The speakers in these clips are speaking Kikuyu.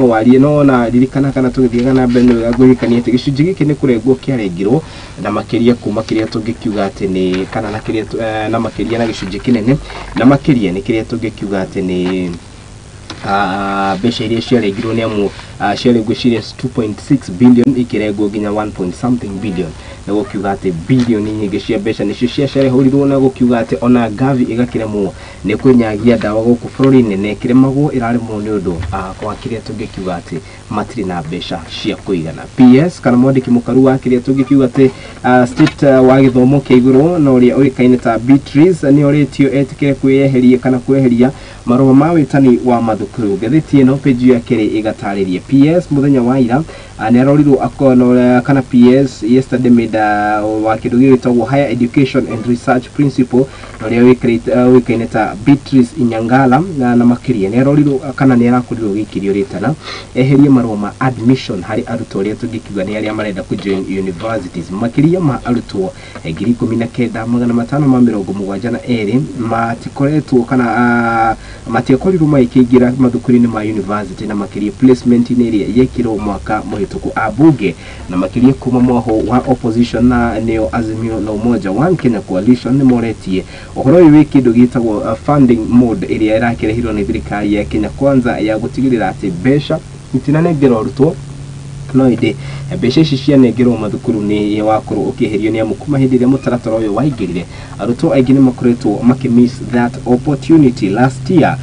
Warie no na ririkana kana tũgĩthiaga na mbere, nĩ wega ngũririkanie atĩ gĩcunjĩ gĩkĩ nĩ kũrengwo kĩarengirwo na makĩria kuma kĩrĩa tũngĩkiuga atĩ nĩ kana na kĩrĩa na makĩria na gĩcunjĩ kĩnene, na makĩria nĩ kĩrĩa tũngĩkiuga atĩ nĩ mbeca iria ciarengirwo, nĩ amu ciarengwo ciria 2.6 billion ikĩrengwo nginya 1 point something billion, nĩ gũkiuga atĩ bilioni nyingĩ cia mbeca nĩcio ciacerehũrirwo, na gũkiuga atĩ ona Gavi ĩgakĩremwo nĩ kũnyagia ndawa gũkũ bũrũri-inĩ, na ĩkĩremagwo ĩraremwo nĩ ũndũ wa kĩrĩa tũngĩkiuga atĩ matirĩ na mbeca cia kũigana. PS kana mwandĩki mũkaru wa kĩrĩa tũngĩkiuga atĩ state wa gĩthomo kĩa igũrũ na ũrĩa ũĩkaine ta Beatrice nĩ orĩtio etĩkĩre kwĩyeheria kana kweheria marũa ma wĩtani wa mathukuru. Ngathĩti ĩno page ya kerĩ ĩgatarĩria PS mũthenya wa ira nĩ arorirwo akono kana PS yesterday made wa kĩndũ gĩgwĩtagwo Higher Education and Research Principal na ũrĩa ũĩkaine ta Beatrice Inyangala, na makĩria nĩ arorirwo kana nĩ arakorirwo gĩikĩrio rĩtana eherie marũa ma admission harĩ arutwo arĩa tũngĩkiuga nĩ arĩa marenda kũ join universities. Makĩria ma arutwo 19,572 matikoretwo kana matiakorirwo magĩkĩingĩra mathukuru-inĩ ma university, na makĩria placement-inĩ ĩrĩa yekirwo mwaka mũhĩtũku. Ambunge na makĩria kuma mwaho wa opposition na nĩo Azimio la Umoja One Kenya Coalition nĩ moretie ũhoro ũyũ wĩ kĩndũ gĩtagwo funding mode ĩrĩa ĩrakĩrehirwo nĩ thirikari ya Kenya Kwanza ya gũtigĩrĩra atĩ mbeca itinanengerwo arutwo, no ĩndĩ mbeca ici cianengerwo mathukuru nĩ wakorwo ũkĩeherio, nĩ amu kuma hĩndĩ ĩrĩa mũtaratara ũyũ waingĩrire, arutwo aingĩ nĩ makoretwo makĩ miss that opportunity. Last year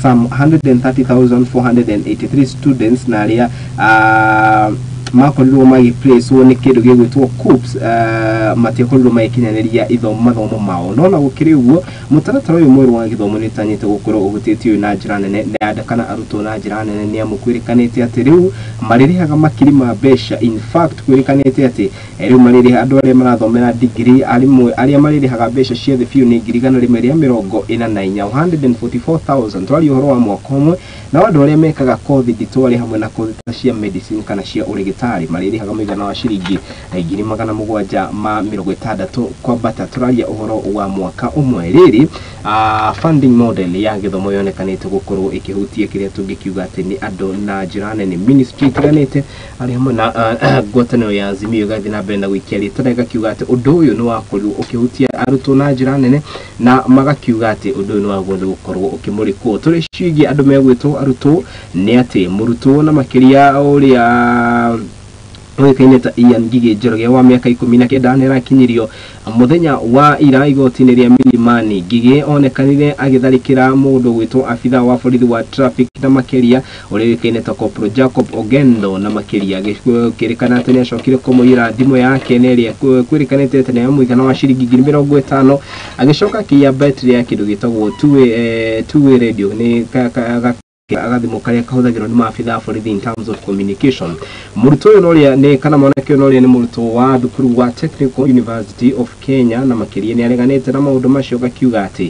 some 130,483 students na arĩa makorirwo magĩplacewo nĩ kĩndũ gĩgwĩtwo KUCCPS matiakorirwo magĩkinyanĩria ithomo mathomo mao. No na gũkĩrĩ ũguo, mũtaratara ũyũ mwerũ wa gĩthomo nĩ ũtanyĩte gũkorwo ũhutĩtie ũyũ na njĩra nene na kana arutwo na njĩra nene, nĩ amu kwĩrĩkanĩte atĩ rĩu marĩrĩhaga makiri ma mbeca. In fact, kwĩrĩkanĩte atĩ rĩu marĩrĩha andũ arĩa marathomera degree arimwe arĩa marĩrĩhaga mbeca cia thĩ biũ nĩ 144,000, 144,000, twaria ũhoro wa mwaka ũmwe. Nao andũ arĩa mekaga kothi nditũ arĩ hamwe na kothi ta cia medicine kana cia ũrĩgĩtarĩ marĩrĩhaga mũigana wa ciringi 760,000 kwambata, tũraria ũhoro wa mwaka ũmwe. Rĩrĩ funding model ya gĩthomo yonekanĩte gũkorwo ĩkĩhutia kĩrĩa tũngĩkiuga atĩ nĩ andũ na njĩra nene. Ministry itiganĩte arĩ hamwe na ngwatanĩro ya Azimio ĩgathiĩ na mbere na gũikia rĩtana, ĩgakiuga atĩ ũndũ ũyũ nĩ wakorirwo ũkĩhutia arutwo na njĩra nene, na magakiuga atĩ ũndũ ũyũ nĩ wagĩrĩirwo gũkorwo ũkĩmũrĩkwo. Tũrĩ ciĩgiĩ andũ megwĩtwo arutwo nĩ atĩ mũrutwo na makĩria ũrĩa ũĩkaine ta Ian Ngigĩ Njoroge wa mĩaka 19 nĩ arakinyirio mũthenya wa ira igoti-inĩ rĩa Milimani. Ngigĩ onekanire agĩtharĩkĩra mũndũ gwĩtwo abithaa wa borithi wa traffic na makĩria ũrĩa ũĩkaine ta Corporal Jacob Ogendo, na makĩria kwĩrĩkana atĩ nĩ acokire kũmũiyĩra thimũ yake na ĩrĩa kwĩrĩkanĩte atĩ nĩ ya mũigana wa ciringi 50,000, agĩcoka akĩiya betri ya kĩndũ gĩtagwo two-way radio, nĩ gathimũ karĩa kahũthagĩrwo nĩ maabithaa a borithi in terms of communication. Mũrutwo ũyũ norĩa nĩ kana mwanake ũyũ norĩa nĩ mũrutwo wa thukuru wa Technical University of Kenya, na makĩria nĩ areganĩte na maũndũ macio, gakiuga atĩ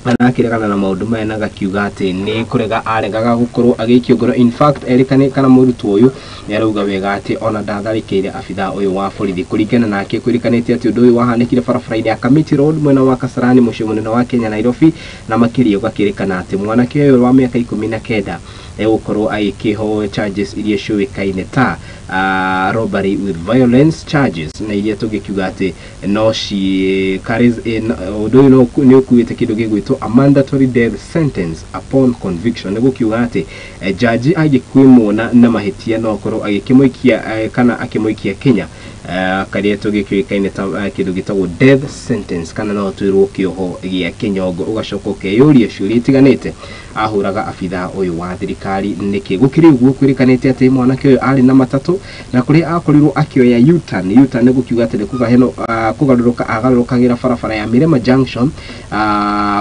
arakĩregana na maũndũ maya na gakiuga atĩ nĩ kũrega aregaga gũkorwo agĩikio ngoro. In fact, erĩkane kana mũrutwo ũyũ nĩ arauga wega atĩ ona ndatharĩkĩire abithaa ũyũ wa borithi. Kũringana nake, kwĩrĩkanĩte atĩ ũndũ ũyũ wahanĩkire barabara-inĩ ya Kamiti Road mwena wa Kasarani, mũciĩ mũnene wa Kenya, Nairobi, na makĩria ũgakĩrĩkana atĩ mwanake ũyũ wa mĩaka 19 egũkorwo agĩkĩho charges iria ciũĩkaine ta robbery with violence charges, na iria tũngĩkiuga atĩ no ci carries in ũndũ ũyũ nĩ ũkuĩte kĩndũ gĩgwĩtwo a mandatory death sentence upon conviction. Nĩ gũkiuga atĩ jaji angĩkwĩmuona na mahĩtia no akorwo agĩkĩmũikia kana akĩmũikia Kenya karĩa tũgĩkĩũĩkaine ta kĩndũ gĩtagwo death sentence, kana no twĩrwo kĩoho gĩa kĩnyongo. Ũgacoka ũkeyũria ciũria itiganĩte, ahũraga abithaa ũyũ wa thirikari nĩkĩ? Gũkĩrĩ ũguo, kwĩrĩkanĩte atĩ mwanake ũyũ arĩ na matatũ na kũrĩa akorirwo akĩoya U-turn. U-turn nĩ gũkiuga atĩ nĩ kũgarũrũka agarũrũkagĩra barabara ya Mirema Junction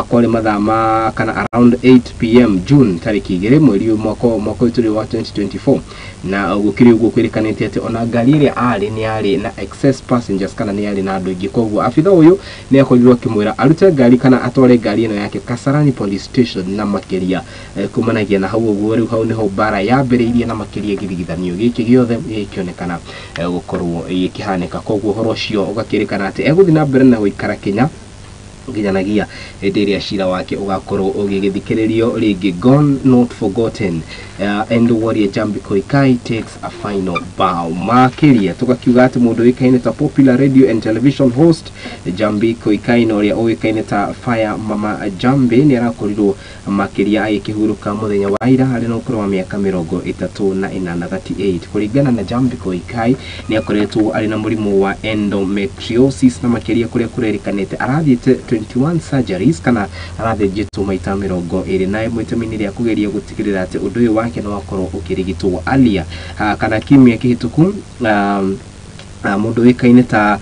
kwarĩ mathaa ma kana around 8 p.m. June tarĩki 2 mweri ũyũ mwaka ũyũ tũrĩ wa 2024. Na gũkĩrĩ ũguo, kwĩrĩkanĩte atĩ ona ngari ĩrĩa arĩ nĩ yarĩ na excess passengers kana nĩ yarĩ na andũ aingĩ, koguo abithaa ũyũ nĩ akorirwo akĩmwĩra arute ngari kana atware ngari ĩno yake Kasarani Police Station, na makĩria kumanagia na hau ũguo rĩu hau nĩho mbara yambĩrĩirie, na makĩria gĩthigithanio gĩkĩ gĩothe gĩkĩonekana gũkorwo gĩkĩhanĩka. Koguo ũhoro ũcio ũgakĩrĩkana atĩ egũthiĩ na mbere na gũikara Kenya. nginyanagia hĩndĩ ĩrĩa cira wake ũgakorwo ũgĩgĩthikĩrĩrio rĩngĩ. Gone not forgotten, and warrior Njambi Koikai takes a final bow. Makĩria tũgakiuga atĩ mũndũ ũĩkaine ta popular radio and television host Njambi Koikai na ũrĩa ũĩkaine ta Fire Mama Njambi nĩ arakorirwo makĩria agĩkĩhurũka mũthenya wa ira arĩ na ũkũrũ wa mĩaka 38, 38. Kũringana na Njambi Koikai, nĩ akoretwo arĩ na mũrimũ wa endometriosis na makĩria kũrĩa kũrerĩkanĩte arathiĩte 21 surgeries kana arathĩnjĩtwo maita 21 itemi-inĩ rĩa kũgeria gũtigĩrĩra atĩ ũndũ ũyũ wake nĩ wakorwo ũkĩrigitwo. Alia kana kiumia kĩhĩtũku, mũndũ ũĩkaine ta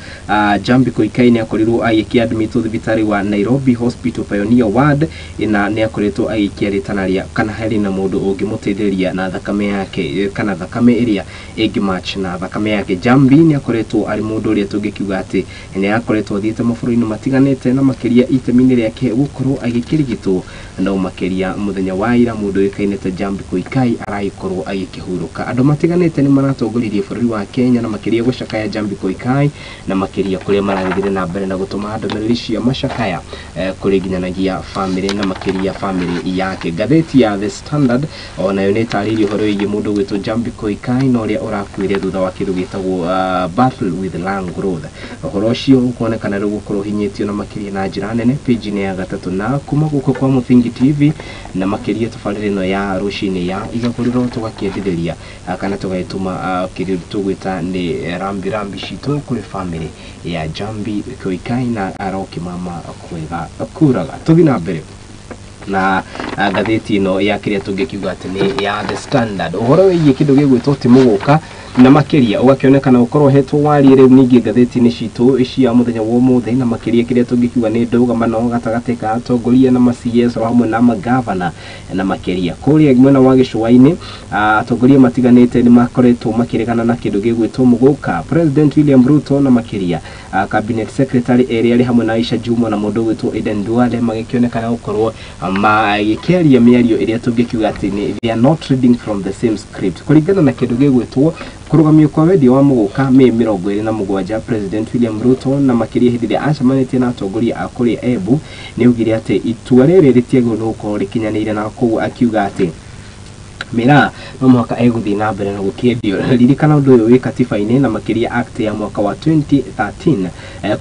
Njambi Koikai nĩ akorirwo agĩkĩadmitwo thibitarĩ wa Nairobi Hospital Pioneer Ward, na nĩ akoretwo agĩikia rĩtana rĩa kana harĩ na mũndũ ũngĩmũteithĩrĩria na thakame yake kana thakame ĩrĩa ĩngĩ match na thakame yake. Njambi nĩ akoretwo arĩ mũndũ ũrĩa tũngĩkiuga atĩ nĩ akoretwo athiĩte mabũrũri-inĩ matiganĩte na makĩria itemi-inĩ rĩake gũkorwo agĩkĩrigitwo, no makĩria mũthenya wa ira mũndũ ũĩkaine ta Njambi Koikai aragĩkorwo agĩkĩhurũka. Andũ matiganĩte nĩ maratongoririe bũrũri wa Kenya na makĩria gũcakaya Njambi Koikai na makĩria kũrĩa maragĩthire na mbere na gũtũma ndũmĩrĩri cia macakaya kũrĩ nginyanagia famĩlĩ na makĩria famĩlĩ yake. Ngathĩti ya The Standard onayo nĩ ĩtarĩirie ũhoro wĩgiĩ mũndũ ũgwĩtwo Njambi Koikai na ũrĩa ũrakuire thutha wa kĩndũ gĩtagwo battle with lung growth. Ũhoro ũcio ũkuonekana rĩu gũkorwo ũhinyĩtio na makĩria na njĩra nene page-inĩ ya gatatũ. Na kuma gũkũ kwa Mũthingi TV na makĩria tabarĩra ĩno ya rũcinĩ ya Igagũrĩro, tũgakĩendithĩria kana tũgagĩtũma kĩrĩa tũgwĩta nĩ rambi rambi citũ kũrĩ famĩlĩ ya Njambi Koikai na arokĩmama kwega kuraga. Tũthiĩ na mbere na ngathĩti ĩno ya kĩrĩa tũngĩkiuga atĩ nĩ ya The Standard, ũhoro wĩgiĩ kĩndũ gĩgwĩtwo ti mũgũka na makĩria ũgakĩonekana gũkorwo hetwo warie rĩu ningĩ ngathĩti-inĩ citũ cia mũthenya wa ũmũthĩ, na makĩria kĩrĩa tũngĩkiuga nĩ ndũgamano gatagatĩ ka atongoria na ma CS o hamwe na magavana, na makĩria kũrĩa mwena wa gĩcũa-inĩ atongoria matiganĩte nĩ makoretwo makĩregana na kĩndũ gĩgwĩtwo mũgũka. President William Ruto na makĩria cabinet secretary erĩ arĩ hamwe na Aisha Jumwa na mũndũ ũgwĩtwo Aden Duale magĩkĩonekana gũkorwo magĩkĩaria mĩario ĩrĩa tũngĩkiuga atĩ nĩ they are not reading from the same script. Kũringana na kĩndũ gĩgwĩtwo kũrũgamio kwa wendia wa mũgũka Mĩĩ 27, President William Ruto na makĩria hĩndĩ ĩrĩa acemanĩtie na atongoria a kũrĩa Embu nĩ augire atĩ itua rĩrĩ rĩtiagĩrĩirwo nĩ gũkorwo rĩkinyanĩire, na koguo akiuga atĩ mĩraa no mũhaka ĩgũthiĩ na mbere na gũkĩendio. Ririkana ũndũ ũyũ wĩ katiba-inĩ na makĩria act ya mwaka wa 2013.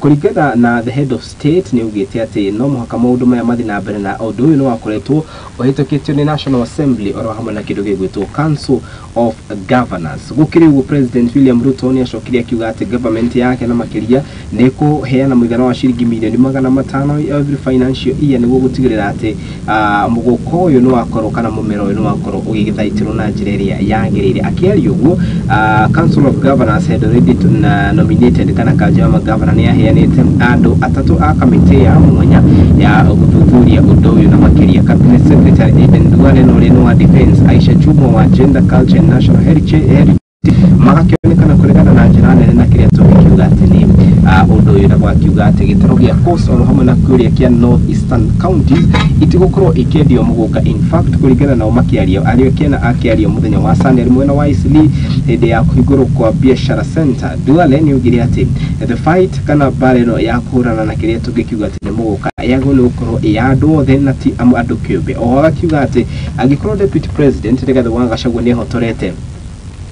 Kũringana na the head of state, nĩ augĩte atĩ no mũhaka maũndũ maya mathiĩ na mbere, na ũndũ ũyũ nĩ wakoretwo ũhĩtũkĩtio nĩ National Assembly oro hamwe na kĩndũ gĩgwĩtwo Council of Governors. Gũkĩrĩ ũguo, President William Ruto nĩ acokire akiuga atĩ government yake na makĩria nĩ ĩkũheana mũigana wa ciringi mirioni 500 every financial year nĩguo gũtigĩrĩra atĩ mũgũka ũyũ nĩ wakorwo kana mũmera ũyũ nĩ wakorwo ũgĩgĩthaitĩrwo na njĩra ĩrĩa yagĩrĩire. Akĩaria ũguo, Council of Governors had already nominated kana kanjũ ya magavana nĩ yaheanĩte andũ atatũ a kamĩtĩ ya mwanya ya gũthuthuria ũndũ ũyũ, na makĩria cabinet secretary Aden Duale na ũrĩa nĩ wa defense, Aisha Jumwa wa gender, culture and national heritage, magakĩonekana kũregana na njĩra nene na kĩrĩa tũngĩkiuga atĩ nĩ ũndũ ũyũ, na gwakiuga atĩ gĩtarũ gĩa Coast oro hamwe na kũrĩa kĩa North Eastern counties itigũkorwo ikĩendio mũgũka. In fact, kũringana nao makĩaria arĩa kena akĩaria mũthenya wa Sunday mwena wa Eastleigh hĩndĩ ya kũhingũrwo kwa biashara center, Duale nĩ augire atĩ the fight kana mbara ĩno ya kũhũrana na kĩrĩa tũngĩkiuga atĩ nĩ mũgũka yagĩrĩirwo nĩ gũkorwo ĩ ya andũ othe na ti andũ kĩũmbe. Oho agakiuga atĩ angĩkorwo Deputy President Rigathĩ wa Gachagua nĩ ehotorete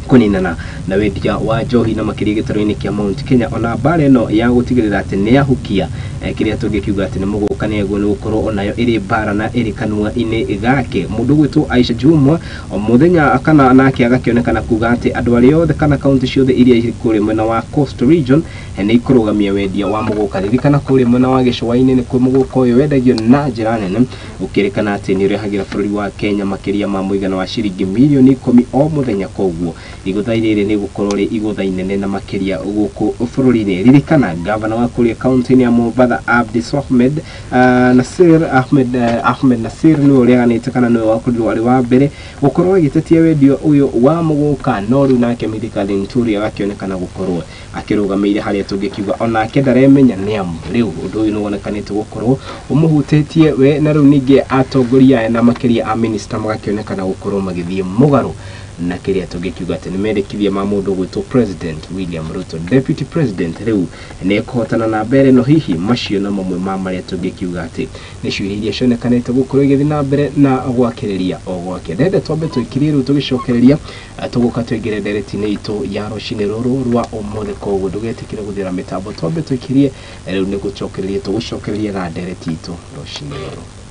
kũninana na wendia wa njohi na makĩria gĩtarũ-inĩ kĩa Mount Kenya, ona mbara ĩno ya gũtigĩrĩra atĩ nĩ yahukia kĩrĩa tũngĩkiuga atĩ nĩ mũgũka nĩ nĩ gũkorwo onayo ĩrĩ mbara na ĩrĩ kanua-inĩ gake. Mũndũ ũgwĩtwo Aisha Jumwa o mũthenya kana nake agakĩonekana kuga atĩ andũ arĩa othe kana kaunti ciothe iria irĩ kũrĩa mwena wa Coast Region nĩ ikũrũgamia wendia wa mũgũka. Ririkana kũrĩa mwena wa gĩcũa-inĩ nĩkuo mũgũka ũyũ wendagio na njĩra nene, gũkĩrĩkana atĩ nĩ ũrehagĩra bũrũri wa Kenya makĩria ma mũigana wa ciringi mirioni 10 o mũthenya. Koguo igũtha rĩrĩ nĩ gũkorwo rĩ igũtha inene na makĩria gũkũ bũrũri-inĩ. Ririkana gavana wa kũrĩa kaunti-inĩ ya Mombatha Abdi Ahmed Nasir Ahmed, Ahmed Nasir nĩwe ũreganĩte kana nĩwe wakorirwo arĩ wa mbere gũkorwo agĩtetia wendia ũyũ wa mũgũka, no rĩu nake Mithika Linturi agakĩonekana gũkorwo akĩrũgamĩire harĩa tũngĩkiuga onake ndaremenya nĩ amu rĩu ũndũ ũyũ nĩ wonekanĩte gũkorwo ũmũhutĩtie we, na rĩu ningĩ atongoria aya na makĩria a minister magakĩonekana gũkorwo magĩthiĩ mũgarũ na kĩrĩa tũngĩkiuga. atĩ nĩ mendekithia ma mũndũ ũgwĩtwo President William Ruto. Deputy President rĩu nĩ ekũhotana na mbere no hihi macio na mamwe ma marĩa tũngĩkiuga atĩ nĩ ciũria iria cionekanĩte gũkorwo igĩthiĩ na mbere na gwakĩrĩria o gwake. Ndenda twambe tũikirie rĩu tũgĩcokereria, tũgũka tũingĩre ndereti-inĩ itũ ya rũcinĩ rũrũ rwa ũmũthĩ, koguo ndũgetĩkĩre gũthira mĩtambo, twambe tũikirie rĩu nĩ gũcokereria tũgũcokereria na ndereti itũ rũcinĩ rũrũ.